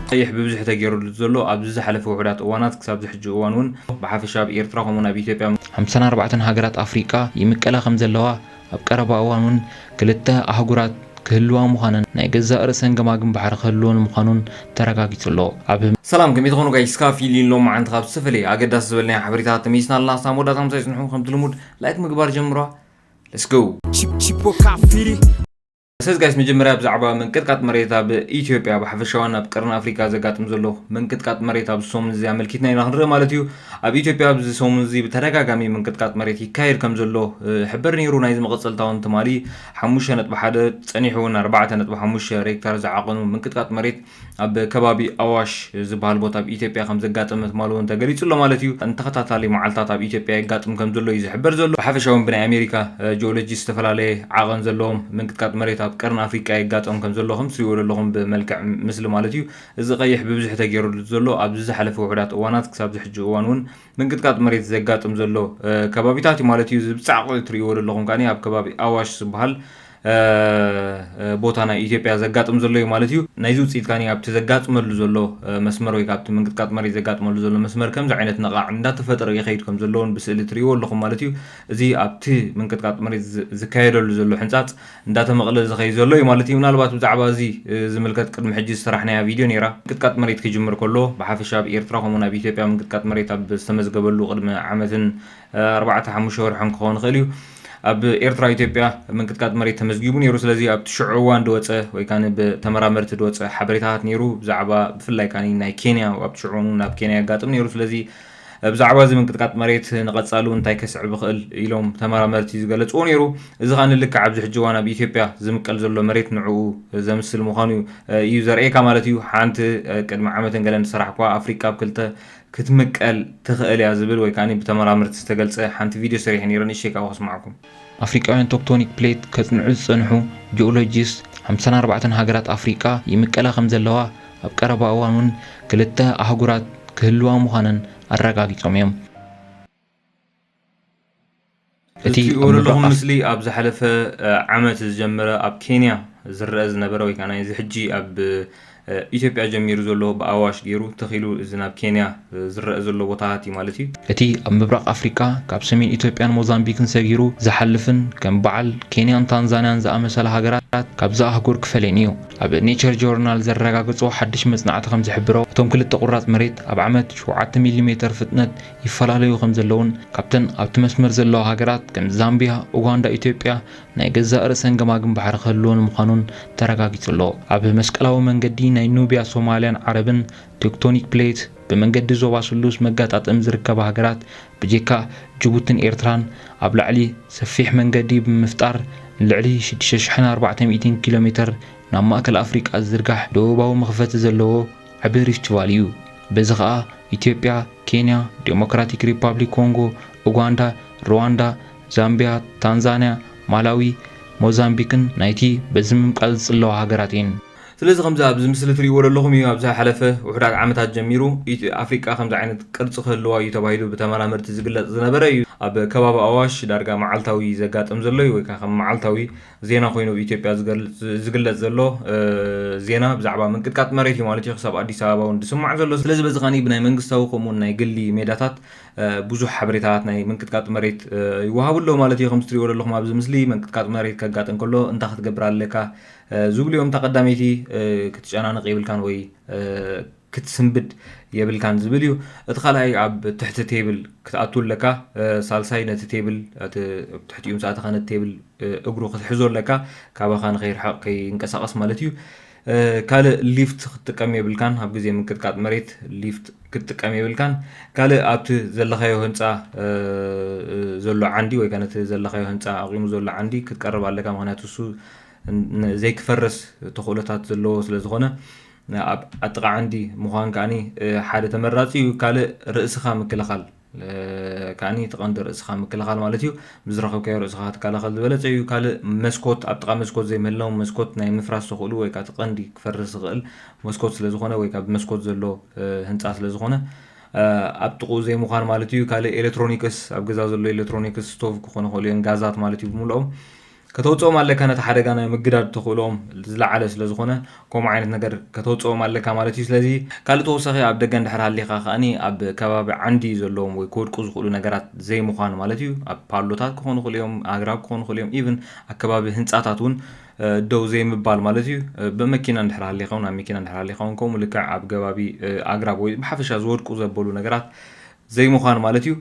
ቀይሕ ብብዝሒ ተገይሩሉ ዘሎ ኣብዚ ዝሓለፈ ውሑዳት እዋናት ክሳብ ዝሕጂ እዋን እውን ብሓፈሻ ኣብ ኤርትራ ከምኡውን ኣብ ኢትዮጵያ ሓምሳን ኣርባዕተን ሃገራት ኣፍሪቃ ይምቀላ ከም ዘለዋ ኣብ ቀረባ እዋን እውን ክልተ ኣህጉራት ክህልዋ ምዃነን ናይ ገዛእ ርእሰን ገማግም ባሕሪ ክህልወን ምዃኑን ተረጋጊጹ ኣሎ። ኣብ ሰላም፣ ከመይ ትኾኑ ጋይስ? ካፊ ሊን ሎማዓንቲ ካብ ዝተፈላለየ ኣገዳሲ ዝበልናዮ ሓበሬታታት ተመይስና ኣለና። ሳብ መወዳእታ ምሳይ ጽንሑ። ከምቲ ልሙድ ላይክ ምግባር ጀምሯ። Let's go። Chip, chip, ወካፊሪ ሰስ ጋይስ፣ መጀመርያ ብዛዕባ ምንቅጥቃጥ መሬት ኣብ ኢትዮጵያ ብሓፈሻውን ኣብ ቀርኒ ኣፍሪካ ዘጋጥም ዘሎ ምንቅጥቃጥ መሬት ኣብዚ ሰሙን እዚ ኣመልኪትና ኢና ክንርኢ ማለት እዩ። ኣብ ኢትዮጵያ ኣብዚ ሰሙን እዚ ብተደጋጋሚ ምንቅጥቃጥ መሬት ይካየድ ከም ዘሎ እ፣ ሕበር ነይሩ። ናይዚ መቐጸልታ እውን ትማሊ ሓሙሽተ ነጥቢ ሓደ ጸኒሑ እውን ኣርባዕተ ነጥቢ ሓሙሽተ ሬክተር ዝዓቐኑ ምንቅጥቃጥ መሬት ኣብ ከባቢ ኣዋሽ ዝበሃል ቦታ ኣብ ኢትዮጵያ ከም ዘጋጠመ ትማሊ እውን ተገሊጹ ኣሎ ማለት እዩ። ንተኸታታሊ መዓልታት ኣብ ኢትዮጵያ የጋጥም ከም ዘሎ እዩ ዝሕበር ዘሎ። ብሓፈሻ እውን ብናይ ኣሜሪካ እ፣ ጂኦሎጂ ዝተፈላለየ ዓቐን ዘለዎም ምንቅጥቃጥ መሬት ኣብ ቀርኒ ኣፍሪቃ የጋጥም ከም ዘሎ ከም ትሪእዎ ዘለኹም ብመልክዕ ምስሊ ማለት እዩ። እዚ ቀይሕ ብብዝሒ ተገይሩሉ ዘሎ ኣብዚ ዝሓለፈ ውሑዳት እዋናት ክሳብ ዝሕጂ እዋን እውን ምንቅጥቃጥ መሬት ዘጋጥም ዘሎ እ፣ ከባቢታት እዩ ማለት እዩ። እዚ ብጻዕቂ ትሪእዎ ዘለኹም ከኣ ኣብ ከባቢ ኣዋሽ ዝበሃል እ፣ እ፣ ቦታ ናይ ኢትዮጵያ ዘጋጥም ዘሎ እዩ ማለት እዩ። ናይዚ ውፅኢት ከኣ ኣብቲ ዘጋጥመሉ ዘሎ እ፣ መስመር ወይ ካብቲ ምንቅጥቃጥ መሬት ዘጋጥመሉ ዘሎ መስመር ከምዚ ዓይነት ነቓዕ እንዳተፈጠረ ይኸይድ ከም ዘለውን ብስእሊ ትሪእዎ ኣለኹም ማለት እዩ። እዚ ኣብቲ ምንቅጥቃጥ መሬት ዝ- ዝካየደሉ ዘሎ ሕንፃፅ እንዳተመቕለ ዝኸይድ ዘሎ እዩ ማለት እዩ። ምናልባት ብዛዕባ እዚ እ፣ ዝምልከት ቅድሚ ሕጂ ዝሰራሕናያ ቪድዮ ነይራ። ምንቅጥቃጥ መሬት ክጅምር ከሎ ብሓፈሻ ኣብ ኤርትራ ከምኡውን ኣብ ኢትዮጵያ ምንቅጥቃጥ መሬት ኣብ ዝተመዝገበሉ ቅድሚ ዓመትን እ፣ ኣርባዕተ ሓሙሽተ ወርሕን ክኸውን ይኽእል እዩ። ኣብ ኤርትራ ኢትዮጵያ ምንቅጥቃጥ መሬት ተመዝጊቡ ነይሩ። ስለዚ ኣብቲ ሽዑ እዋን ዝወፀ ወይ ከዓ ብተመራመርቲ ዝወፀ ሓበሬታታት ነይሩ ብዛዕባ ብፍላይ ከዓ ናይ ኬንያ ኣብቲ ሽዑ ናብ ኬንያ የጋጥም ነይሩ። ስለዚ ብዛዕባ እዚ ምንቅጥቃጥ መሬት ንቐፃሉ እንታይ ከስዕብ ይኽእል ኢሎም ተመራመርቲ ዝገለፅዎ ነይሩ። እዚ ከዓ ልክዕ ኣብዚ ሕጂ እዋን ኣብ ኢትዮጵያ ዝምቀል ዘሎ መሬት ንዕኡ ዘምስል ምዃኑ እዩ ዘርእየካ ማለት እዩ። ሓንቲ ቅድሚ ዓመትን ገለን ዝሰራሕኳ ኣፍሪቃ ኣብ ክልተ ክትምቀል ትኽእል እያ ዝብል ወይ ከዓ ብተመራመርቲ ዝተገልፀ ሓንቲ ቪድዮ ሰሪሐ ነይረ፣ ንእሽተይ ካብኡ ከስማዕኩም። ኣፍሪቃውያን ቶክቶኒክ ፕሌት ከጽንዑ ዝጸንሑ ጂኦሎጂስት ሓምሳን ኣርባዕተን ሃገራት ኣፍሪቃ ይምቀላ ከም ዘለዋ ኣብ ቀረባ እዋን እውን ክልተ ኣህጉራት ክህልዋ ምዃነን ኣረጋጊጾም እዮም። እቲ እቲ ኣብ ወለለኹም ምብራቕ ምስሊ ኣብ ዝሓለፈ እ፣ ዓመት ዝጀመረ ኣብ ኬንያ ዝረአ ዝነበረ ወይ ከዓ ናይዚ ሕጂ ኣብ እ፣ ኢትዮጵያ ጀሚሩ ዘሎ ብኣዋሽ ገይሩ ተኺሉ እዚ ናብ ኬንያ እ፣ ዝረአ ዘሎ ቦታታት እዩ ማለት እዩ። እቲ ኣብ ምብራቕ ኣፍሪቃ ካብ ሰሜን ኢትዮጵያን ሞዛምቢክን ሰጊሩ ዝሓልፍን ከም በዓል ኬንያን ታንዛንያን ዝኣመሰላ ሃገራት ካብዛ ኣህጉር ክፈልየን እዩ። ኣብ ኔቸር ጆርናል ዘረጋገጾ ሓድሽ መጽናዕቲ ከም ዝሕብሮ እቶም ክልተ ቁራጽ መሬት ኣብ ዓመት ሸውዓተ ሚሊ ሜተር ፍጥነት ይፈላለዩ ከም ዘለውን ካብተን ኣብቲ መስመር ዘለዋ ሃገራት ከም ዛምቢያ፣ ኡጋንዳ፣ ኢትዮጵያ ናይ ገዛእ ርእሰን ገማግም ባሕሪ ክህልወን ምዃኑን ተረጋጊጹ ኣሎ። ኣብ መስቀላዊ መንገዲ ናይ ኑብያ፣ ሶማልያን ዓረብን ቴክቶኒክ ፕሌት ብመንገዲ ዞባ ስሉስ መጋጣጠም ዝርከባ ሃገራት ብጀካ ጅቡትን ኤርትራን ኣብ ላዕሊ ሰፊሕ መንገዲ ብምፍጣር ንልዕሊ ሽዱሽተ ሽሕን ኣርባዕተ ሚእትን ኪሎ ሜተር ናብ ማእከል ኣፍሪቃ ዝዝርጋሕ ደቡባዊ መኽፈቲ ዘለዎ ዓቢ ሪፍት ቫሊ እዩ። በዚ ኸኣ ኢትዮጵያ፣ ኬንያ፣ ዴሞክራቲክ ሪፓብሊክ ኮንጎ፣ ኡጋንዳ፣ ሩዋንዳ፣ ዛምቢያ፣ ታንዛንያ፣ ማላዊ፣ ሞዛምቢክን ናይቲ በዚ ምምቃል ዝጽለዋ ሃገራት እየን። ስለዚ ከምዚ ኣብዚ ምስሊ ትርእይዎ ዘለኹም እዩ። ኣብ ዝሓለፈ ውሑዳት ዓመታት ጀሚሩ ኢትዮ ኣፍሪቃ ከምዚ ዓይነት ቅርጺ ክህልዋ እዩ ተባሂሉ ብተመራመርቲ ዝግለጽ ዝነበረ እዩ። ኣብ ከባቢ ኣዋሽ ዳርጋ መዓልታዊ ዘጋጥም ዘሎ እዩ ወይ ከዓ ከም መዓልታዊ ዜና ኮይኑ ኣብ ኢትዮጵያ ዝገልጽ- ዝግለጽ ዘሎ እ፣ ዜና ብዛዕባ ምንቅጥቃጥ መሬት እዩ ማለት እዩ። ክሳብ ኣዲስ ኣበባ እውን ዝስማዕ ዘሎ። ስለዚ በዚ ከኒ ብናይ መንግስታዊ ከምኡ እውን ናይ ግሊ ሜዳታት እ፣ ብዙሕ ሓበሬታታት ናይ ምንቅጥቃጥ መሬት እ፣ ይወሃቡ ኣሎ ማለት እዩ። ከም ትሪእዎ ዘለኹም ኣብዚ ምስሊ ምንቅጥቃጥ መሬት ከጋጥም ከሎ እንታይ ክትገብር ኣለካ እ፣ ዝብሉ እዮም። እታ ቀዳመይቲ እ፣ ክትጨናነቕ የብልካን ወይ እ፣ ክትስንብድ የብልካን ዝብል እዩ። እቲ ካልኣይ ኣብ ትሕቲ ቴብል ክትኣቱ ኣለካ። እ፣ ሳልሳይ ነቲ ቴብል እቲ ኣብ ትሕቲኡ ምስ ኣተኻ ነቲ ቴብል እ፣ እግሩ ክትሕዞ ኣለካ ካባኻ ንኸይርሕቕ ከይንቀሳቐስ ማለት እዩ። እ፣ ካልእ ሊፍት ክትጥቀም የብልካን። ኣብ ግዜ ምንቅጥቃጥ መሬት ሊፍት ክትጥቀም የብልካን። ካልእ ኣብቲ ዘለኻዮ ህንፃ እ፣ እ፣ ዘሎ ዓንዲ ወይ ከዓ ነቲ ዘለኻዮ ህንፃ ኣቑሙ ዘሎ ዓንዲ ክትቀርብ ኣለካ። ምክንያቱ እሱ ን- ዘይክፈርስ ተኽእሎታት ዘለዎ ስለ ዝኾነ ኣብ ኣጥቓ ዓንዲ ምዃን ከኣኒ እ፣ ሓደ ተመራፂ እዩ። ካልእ ርእስኻ ምክልኻል እ፣ ከኣኒ እቲ ቀንዲ ርእስኻ ምክልኻል ማለት እዩ። ብዝረኸብካዮ ርእስኻ ክትከላኸል ዝበለፀ እዩ። ካልእ መስኮት ኣብ ጥቓ መስኮት ዘይምህላው መስኮት ናይ ምፍራስ ተኽእሉ ወይ ከዓ እቲ ቀንዲ ክፈርስ ዝኽእል መስኮት ስለ ዝኾነ ወይ ከዓ ብመስኮት ዘሎ እ፣ ህንፃ ስለ ዝኾነ እ፣ ኣብ ጥቕኡ ዘይምዃን ማለት እዩ። ካልእ ኤሌክትሮኒክስ ኣብ ገዛ ዘሎ ኤሌክትሮኒክስ ስቶቭ ክኾኑ ይኽእሉ እዮም ጋዛት ማለት እዩ ብምልኦም ከተውፅኦም ኣለካ። ነቲ ሓደጋ ናይ ምግዳድ ተኽእሎም ዝለዓለ ስለ ዝኾነ፣ ከምኡ ዓይነት ነገር ከተውፅኦም ኣለካ ማለት እዩ። ስለዚ ካልእ ተወሳኺ ኣብ ደገ እንድሕር ሃሊኻ ከኣኒ ኣብ ከባቢ ዓንዲ ዘለዎም ወይ ክወድቁ ዝኽእሉ ነገራት ዘይምዃን ማለት እዩ። ኣብ ፓሎታት ክኾኑ ይኽእሉ እዮም፣ ኣግራብ ክኾኑ ይኽእሉ እዮም፣ ኢቭን ኣብ ከባቢ ህንፃታት እውን ደው ዘይምባል ማለት እዩ። ብመኪና እንድሕር ሃሊኻ እውን፣ ኣብ መኪና እንድሕር ሃሊኻ እውን ከምኡ ልክዕ ኣብ ከባቢ ኣግራብ ወይ ብሓፈሻ ዝወድቁ ዘበሉ ነገራት ዘይምዃን ማለት እዩ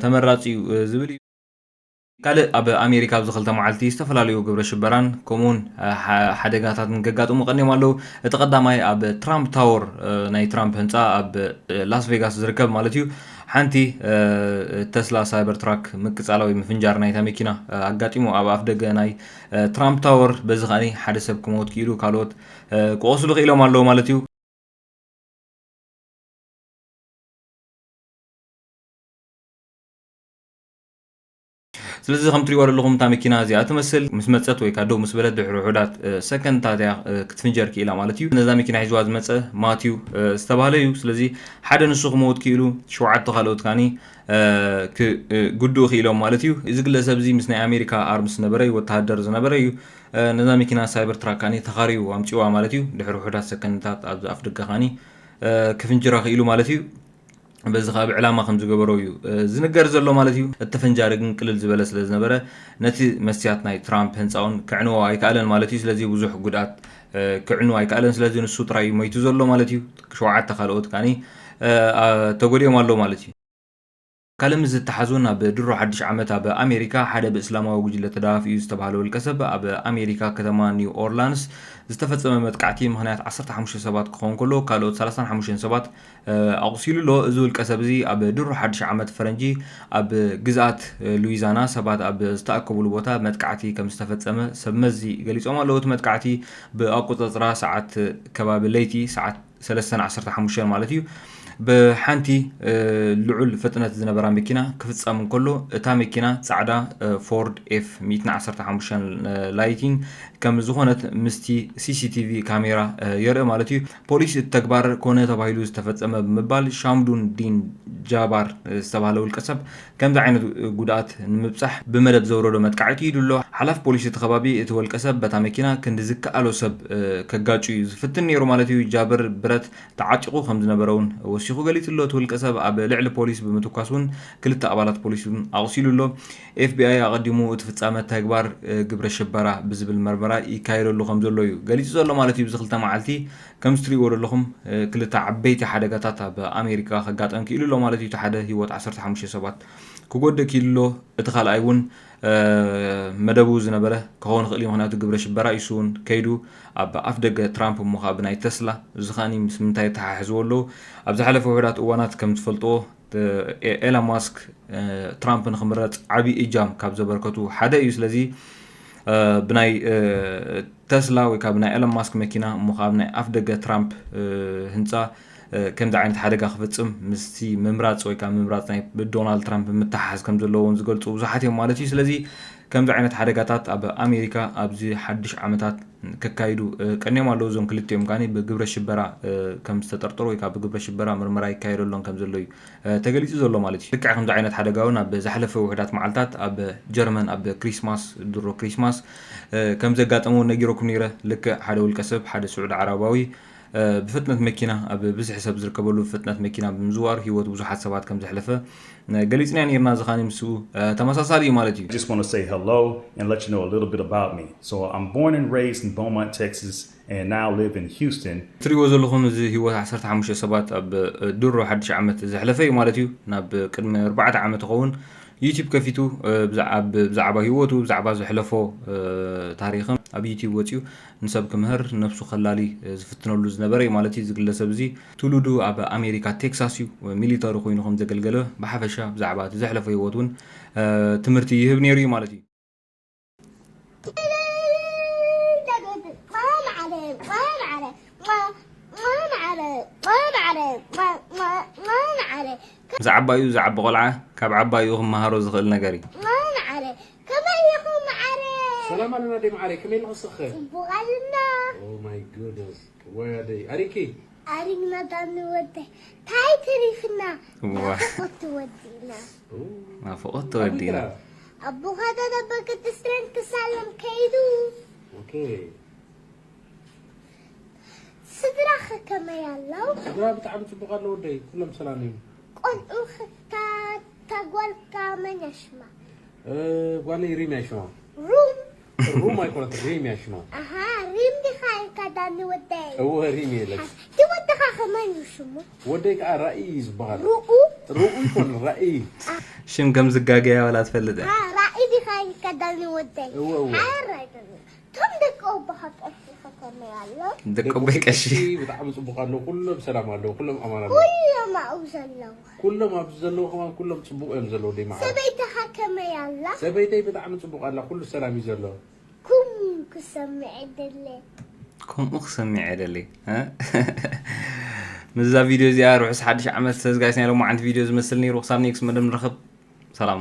ተመራፂ እዩ ዝብል እዩ። ካልእ ኣብ ኣሜሪካ ኣብዚ ክልተ መዓልቲ ዝተፈላለዩ ግብረ ሽበራን ከምኡውን ሓደጋታትን ከጋጥሙ ቀኒዮም ኣለዉ። እቲ ቀዳማይ ኣብ ትራምፕ ታወር፣ ናይ ትራምፕ ህንፃ ኣብ ላስ ቬጋስ ዝርከብ ማለት እዩ፣ ሓንቲ ተስላ ሳይበር ትራክ ምቅፃላ ወይ ምፍንጃር ናይታ መኪና ኣጋጢሙ ኣብ ኣፍ ደገ ናይ ትራምፕ ታወር። በዚ ከኣ ሓደ ሰብ ክመውት ክኢሉ፣ ካልኦት ክቆስሉ ክኢሎም ኣለዉ ማለት እዩ። ስለዚ ከም ትሪእዎ ዘለኹም እታ መኪና እዚኣ ትመስል ምስ መፀት ወይ ከዓ ደው ምስ በለት ድሕሪ ውሑዳት ሰከንድታት እያ ክትፍንጀር ክኢላ ማለት እዩ። ነዛ መኪና ሒዝዋ ዝመፀ ማትዩ ዝተባህለ እዩ። ስለዚ ሓደ ንሱ ክመውት ክኢሉ፣ ሸውዓተ ካልኦት ካኒ ክጉድኡ ክኢሎም ማለት እዩ። እዚ ግለሰብ እዚ ምስ ናይ ኣሜሪካ ኣርምስ ዝነበረ እዩ፣ ወተሃደር ዝነበረ እዩ። ነዛ መኪና ሳይበር ትራክ ካኒ ተኻሪዩ ኣምፂዋ ማለት እዩ። ድሕሪ ውሑዳት ሰከንድታት ኣብዚ ኣፍ ደገ ካኒ ክፍንጅራ ክኢሉ ማለት እዩ። በዚ ከዓ ብዕላማ ከም ዝገበሮ እዩ ዝንገር ዘሎ ማለት እዩ። እቲ ተፈንጃሪ ግን ቅልል ዝበለ ስለ ዝነበረ፣ ነቲ መስትያት ናይ ትራምፕ ህንፃውን ክዕንዎ ኣይከኣለን ማለት እዩ። ስለዚ ብዙሕ ጉድኣት ክዕንዎ ኣይከኣለን። ስለዚ ንሱ ጥራይ እዩ ሞይቱ ዘሎ ማለት እዩ። ሸውዓተ ካልኦት ካኒ ተጎዲኦም ኣለዉ ማለት እዩ። ካልእ ምስ ዝተሓዙ፣ ናብ ድሮ ሓድሽ ዓመት ኣብ ኣሜሪካ ሓደ ብእስላማዊ ጉጅለ ተደፋፊኡ ዝተባህለ ውልቀ ሰብ ኣብ ኣሜሪካ ከተማ ኒው ኦርላንስ ዝተፈጸመ መጥቃዕቲ ምኽንያት ዓሰርተ ሓሙሽተ ሰባት ክኸውን ከሎ፣ ካልኦት ሰላሳን ሓሙሽተን ሰባት ኣቑሲሉ ኣሎ። እዚ ውልቀ ሰብ እዚ ኣብ ድሮ ሓድሽ ዓመት ፈረንጂ ኣብ ግዝኣት ሉዊዛና ሰባት ኣብ ዝተኣከብሉ ቦታ መጥቃዕቲ ከም ዝተፈጸመ ሰብ መዚ ገሊጾም ኣለዉ። እቲ መጥቃዕቲ ብኣቆጻጽራ ሰዓት ከባቢ ለይቲ ሰዓት ሰለስተን ዓሰርተ ሓሙሽተን ማለት እዩ፣ ብሓንቲ ልዑል ፍጥነት ዝነበራ መኪና ክፍጸም እንከሎ፣ እታ መኪና ጻዕዳ ፎርድ ኤፍ ሚእትን ዓሰርተ ሓሙሽተን ላይቲን ከም ዝኾነት ምስቲ ሲሲቲቪ ካሜራ የርኢ ማለት እዩ። ፖሊስ እቲ ተግባር ኮነ ተባሂሉ ዝተፈጸመ ብምባል፣ ሻምዱን ዲን ጃባር ዝተባህለ ውልቀ ሰብ ከምዚ ዓይነት ጉድኣት ንምብጻሕ ብመደብ ዘውረዶ መጥቃዕቲ ኢሉ ኣሎ። ሓላፊ ፖሊስ እቲ ከባቢ፣ እቲ ውልቀ ሰብ በታ መኪና ክንዲ ዝከኣሎ ሰብ ከጋጩ እዩ ዝፍትን ነይሩ ማለት እዩ። ጃብር ብረት ተዓጢቑ ከም ዝነበረ እውን ወሲኹ ገሊጹ ኣሎ። እቲ ውልቀ ሰብ ኣብ ልዕሊ ፖሊስ ብምትኳስ እውን ክልተ ኣባላት ፖሊስ እውን ኣቑሲሉ ኣሎ። ኤፍቢኣይ ኣቐዲሙ እቲ ፍጻመ ተግባር ግብረ ሽበራ ብዝብል መርመራ ይካየደሉ ከም ዘሎ እዩ ገሊጹ ዘሎ ማለት እዩ። ኣብዚ ክልተ መዓልቲ ከምዚ ትሪእዎ ዘለኹም ክልተ ዓበይቲ ሓደጋታት ኣብ ኣሜሪካ ከጋጠም ክኢሉ ኣሎ ማለት እዩ። እቲ ሓደ ህይወት ዓሰርተ ሓሙሽተ ሰባት ክጎድእ ክኢሉ ኣሎ። እቲ ካልኣይ እውን መደቡ ዝነበረ ክኸውን ይኽእል እዩ። ምኽንያቱ ግብረ ሽበራ እዩ። እሱ እውን ከይዱ ኣብ ኣፍ ደገ ትራምፕ እሞ ከዓ ብናይ ተስላ፣ እዚ ከኣኒ ምስ ምንታይ የተሓሕዝዎ ኣለዉ? ኣብ ዝሓለፈ ውሑዳት እዋናት ከም ዝፈልጥዎ ኤለን ማስክ ትራምፕ ንክምረፅ ዓብዪ እጃም ካብ ዘበርከቱ ሓደ እዩ። ስለዚ ብናይ ተስላ ወይ ካብ ናይ ኤለን ማስክ መኪና እሞ ካብ ናይ ኣፍ ደገ ትራምፕ ህንፃ ከምዚ ዓይነት ሓደጋ ክፍፅም ምስቲ ምምራፅ ወይ ካብ ምምራፅ ናይ ዶናልድ ትራምፕ ምተሓሓዝ ከም ዘለዎ እውን ዝገልፁ ብዙሓት እዮም ማለት እዩ። ስለዚ ከምዚ ዓይነት ሓደጋታት ኣብ ኣሜሪካ ኣብዚ ሓድሽ ዓመታት ከካይዱ ቀኒዮም ኣለዉ። እዞም ክልቲኦም ካኒ ብግብረ ሽበራ ከም ዝተጠርጠሩ ወይ ካብ ብግብረ ሽበራ ምርመራ ይካየደሎም ከም ዘሎ እዩ ተገሊጹ ዘሎ ማለት እዩ። ልክዕ ከምዚ ዓይነት ሓደጋ እውን ኣብ ዝሓለፈ ውሑዳት መዓልታት ኣብ ጀርመን ኣብ ክሪስማስ፣ ድሮ ክሪስማስ ከም ዘጋጠመ እውን ነጊረኩም ነይረ። ልክዕ ሓደ ውልቀ ሰብ፣ ሓደ ስዑዲ ዓረባዊ ብፍጥነት መኪና፣ ኣብ ብዝሒ ሰብ ዝርከበሉ ብፍጥነት መኪና ብምዝዋር ህይወት ብዙሓት ሰባት ከም ዘሕለፈ ገሊጽና ነይርና። እዚ ኻኒ ምስኡ ተመሳሳሊ እዩ ማለት እዩ። Just want to say hello and let you know a little bit about me. So I'm born and raised in Beaumont, Texas, and now live in Houston. ትሪእዎ ዘለኹም እዚ ህይወት ዓሰርተ ሓሙሽተ ሰባት ኣብ ድሮ ሓድሽ ዓመት ዘሕለፈ እዩ ማለት እዩ። ናብ ቅድሚ ኣርባዕተ ዓመት ይኸውን ዩቲብ ከፊቱ ብዛዕባ ህይወቱ ብዛዕባ ዘሕለፎ ታሪኽን ኣብ ዩቲብ ወፂኡ ንሰብ ክምህር ነብሱ ከላሊ ዝፍትነሉ ዝነበረ እዩ ማለት እዩ። እዚ ግለሰብ እዚ ትውልዱ ኣብ ኣሜሪካ ቴክሳስ እዩ። ሚሊተሪ ኮይኑ ከም ዘገልገለ ብሓፈሻ ብዛዕባ እቲ ዘሕለፎ ህይወት እውን ትምህርቲ ይህብ ነይሩ እዩ ማለት እዩ። ዝዓባዩ ዝዓቢ ቆልዓ ካብ ዓባዩ ክመሃሮ ዝኽእል ነገር እዩ። ከመይ ኢኹም መዓረ? ሰላም ኣለና ደይ መዓረይ፣ ከመይ ኣለኹ ንስኺ? ጽቡቕ ኣለና። Oh my goodness። ወይ ኣደይ፣ ኣሪኪ? ኣሪግና ዳኒ ወደይ። ታይ ተሪፍና? ዋ። ናፍቖት ተወዲእና። ናፍቖት ተወዲእና። ኣቦኻ ደደ በቅድስትሬን ክሳለም ከይዱ። ኦኬ። ስድራኸ ከመይ ኣለዉ? ስድራ ብጣዕሚ ጽቡቕ ኣሎ ወደይ፣ ኩሎም ሰላም እዮም። ቆልዑ ክታ ተጓልካ መን ያሽማ? እ፣ ጓለይ ሪም ያሽማ። ሩም ሩም ኣይኮነት፣ ሪም ያሽማ። ኣሃ፣ ሪም ዲኻ ኢልካ ዳኒ ወደይ? እወ ሪም የለት። እቲ ወድኻ ከመን እዩ ሽሙ? ወደይ ከዓ ራእይ እዩ ዝበሃል። ሩኡ ሩኡ ይኮን ራእይ። ሽም ከም ዝጋገያ ወላ ትፈልጥ እያ። ራእይ ዲኻ ኢልካ ዳኒ ወደይ? እወ፣ እወ። ሓር ኣይደለም። እቶም ደቂ ኣቦኻ ቀሺ ከመይ ኣሎ? ደቂ ኣቦይ ቀሺ። ብጣዕሚ ጽቡቕ ኣሎ። ኩሎም ሰላም ኣለዉ። ኩሎም ኣማን ኣለዉ። ኩሎም ኣብኡ ዘለዉ። ኩሎም ኣብዚ ዘለዉ ከማን ኩሎም ጽቡቕ እዮም ዘለዉ። ደይ መዓር ሰበይትኻ ከመይ ኣላ? ሰበይተይ ብጣዕሚ ጽቡቕ ኣላ። ኩሉ ሰላም እዩ ዘሎ። ኩም ክሰምዕ ደለ። ከምኡ ክሰምዕ የደሊ። እ? ምስዛ ቪድዮ እዚኣ ርሑስ ሓድሽ ዓመት ተዝጋይስ ናይ ሎማዓንቲ ቪድዮ ዝመስል ነይሩ። ክሳብ ኔክስት መደብ ንረኸብ።